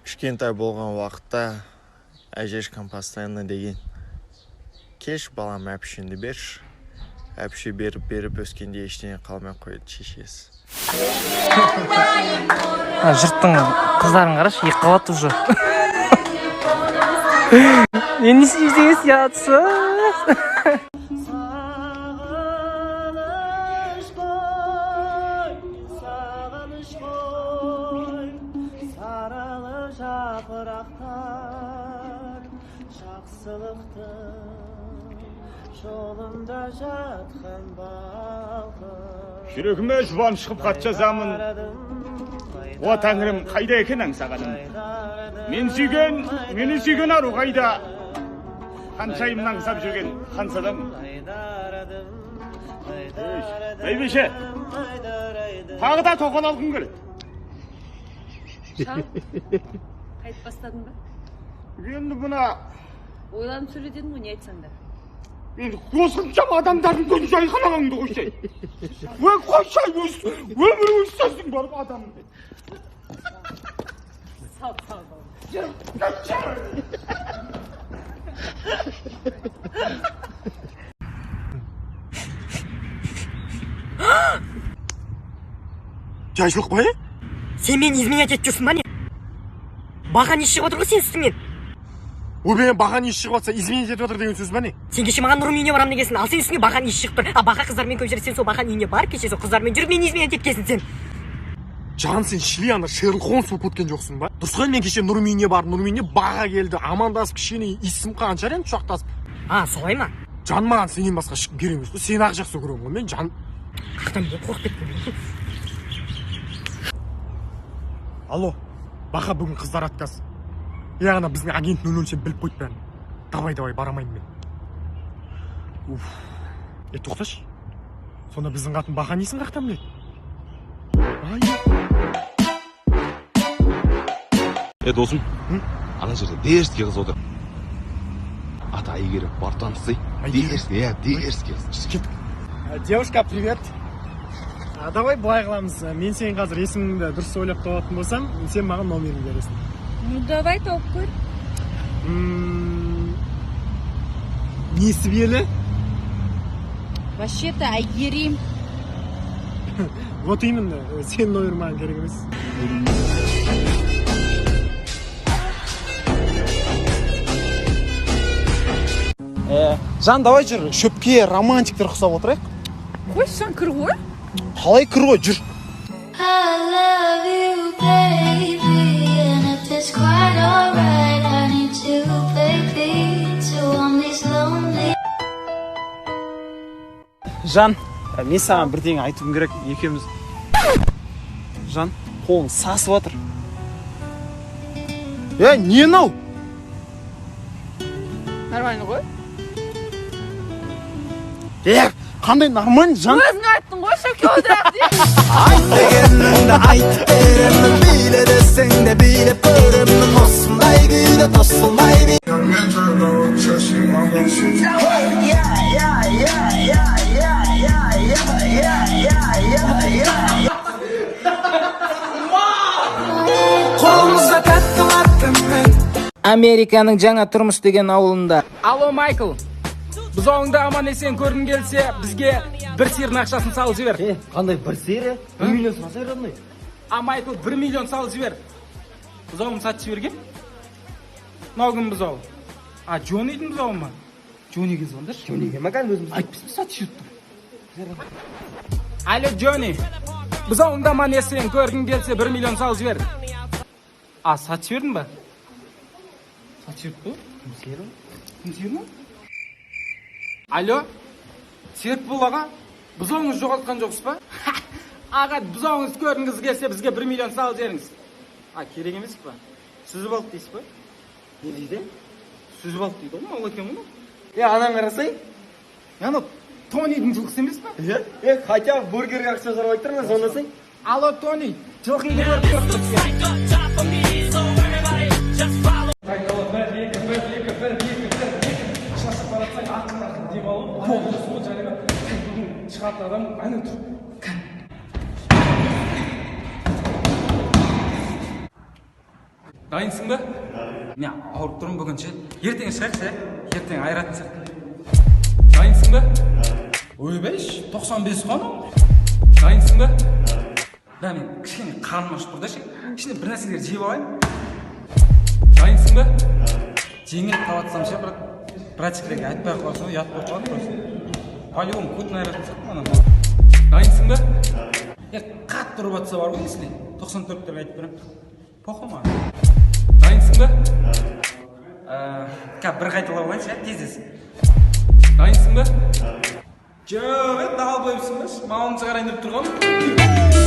Кішкентай болған уақытта әжешкам постоянно деген: «Кеш, балам, әпшеңді берші». Әпше беріп беріп өскенде ештеңе қалмай қойды шешесі. Ана жұрттың қыздарын қарашы, екі қабат уже. Не істейсің, ұятсыз? Сағыныш қой, сағыныш қой, саралы жапырақтар, жақсылықтың жолында жатқан балқып. Жүрегіме жұбаныш қып хат жазамын. О, тәңірім, қайда екен аңсағаным? Мен сүйген, мені сүйген ару қайда? Ханшайымын аңсап жүрген ханзадам. Бәйбіше, тағы да тоқал алғым келеді. Шал, қайтып бастадың ба? Енді мына Ойланып сөйле дедім ғой, не айтсаң да. Енді осыншама адамдардың көзінше айқайлағаныңды қойсай. Ой, қойсай, өз өмір өссесің барып адам. Сал, сал, балам. Жайшылық қой. Сен мені изменять етіп жүрсің ба, не? Бақа не шығып отыр ғой сенің үстіңнен? Ой, бақа не шығып жатса, изменять етіп жатыр деген сөз ба, не? Сен кеше маған Нұрым үйіне барамын дегенсің, ал сен үстіңе бақан иісі шығып тұр. А бақа қыздармен көп жүреді, сен сол бақаның үйіне барып, кеше сол қыздармен жүріп, мені изменять еткенсің сен. Жан, сен шли ана Шерлок Холмс болып кеткен жоқсың ба? Дұрыс қой, мен кеше Нұрым үйіне бардым, Нұрым үйіне баға келді, амандасып, кішкене иісім қалған шығар енді, құшақтасып. А, солай ма? Жан, маған сенен басқа ешкім керек емес қой, сені ақ жақсы көремін ғой мен, жан. Қаяқтан білейін, қорқып кеттім. Алло, бақа, бүгін қыздар отказ. Е, ана біздің агент 007 біліп қойды бәрін. Давай, давай, барамаймын мен. Уф. Е, тоқташы, сонда біздің қатын бақа несін қаяқтан біледі? Ай. Е, досым, ана жерде дерзкий қыз отыр. Аты Әйгерім, бар, танысай. Әйгерім? Дерзкий, иә, дерзкий қыз. Кеттік. Девушка, привет. А, давай былай қыламыз: мен сенің қазір есіміңді дұрыс ойлап табатын болсам, сен маған номеріңді бересің. Ну давай, тауып көр. Несібелі. Вообще-то Әйгерім. Вот именно, сенің номерің маған керек емес. Жан, давай жүр, шөпке романтиктер ұқсап отырайық. Қойшы, жан, кір ғой. Қалай кір ғой, жүр. I love you, baby, and if it's quite alright, I need you, baby, to warm these lonely. Жан, мен саған бірдеңе айтуым керек екеуміз. Жан, қолың сасып жатыр. Е, не мынау? Нормально ғой. Е, қандай нормально, жан? Өзің айттың ғой, шөпке отырайық деп. Айт дегеніңді айтып беремін, биле десең де билеп көремін, осындай күйде тосылмай. Қолымызда тәтті латтемен. Американың Жаңа Тұрмыс деген ауылында. Алло, Майкл, бұзауыңды аман есен көргің келсе, бізге бір сиырдың ақшасын салып жібер. Е, қандай бір сиыр? 1 миллион сұраса, родной. А, Майкл, 1 миллион салып жібер. Бұзауын сатып жіберген. Мынау кім бұзау? А, Джоннидің бұзауы ма? Джонниге звондашы. Джонниге ма? Кәдімгі өзіміз. Айтпайсың, сатып жіберіпті. Алло, Джонни, бұзауыңды аман есен көргің келсе, 1 миллион салып жібер. А, сатып жібердің ба? Сатып жіберіпті ғой. Кім сиыры? Кім сиыр ма? Алло, Серікбол аға, бұзауыңызды жоғалтқан жоқсыз ба? Аға, бұзауыңызды көргіңіз келсе, бізге 1 миллион салып жіберіңіз. А, керек емес па? Сүзіп алды дейсіз ба? Не дейді? Сүзіп алды дейді ғой, мал екен ғой. Е, ананы қарасай. Е, анау Тонидің жылқысы емес па? Е, е, хотя бы бургерге ақша жармай тұр ма, звондасай. Алло, Тони, жылқыңды көріп тұрмыз. 1, 2, 1, 2, 1, 2, 1, 2. Шашып бара жатсаң, ақырын ақырын демалып, ғой, жаңағы бүгін шығатын адам әне тұр. Дайынсың ба? Мен ауырып тұрмын бүгін ше. Ертең шығайықшы, иә? Ертең айыратын сияқты. Дайынсың ба? Ойбай, 95 қой анау. Дайынсың ба? Да, мен кішкене қарным ашып тұр да ше. Кішкене бір нәрселер жеп алайын. Дайынсың ба? Жеңіл қалатсам ше, брат. Братчиктерге айтпай ақ қойсаң, ұят болып қалады просто. По-любому көтін айыратын сияқтымын анау. Дайынсың ба? Е, қатты ұрып жатса бар ғой, если 94 деп айтып беремін. Похуй маған. Дайынсың ба? Қазір бір қайталап алайыншы, иә, тез тез. Дайынсың ба? Жоқ, е, долбоебсың ба? Малын шығарайын деп тұрғанмын.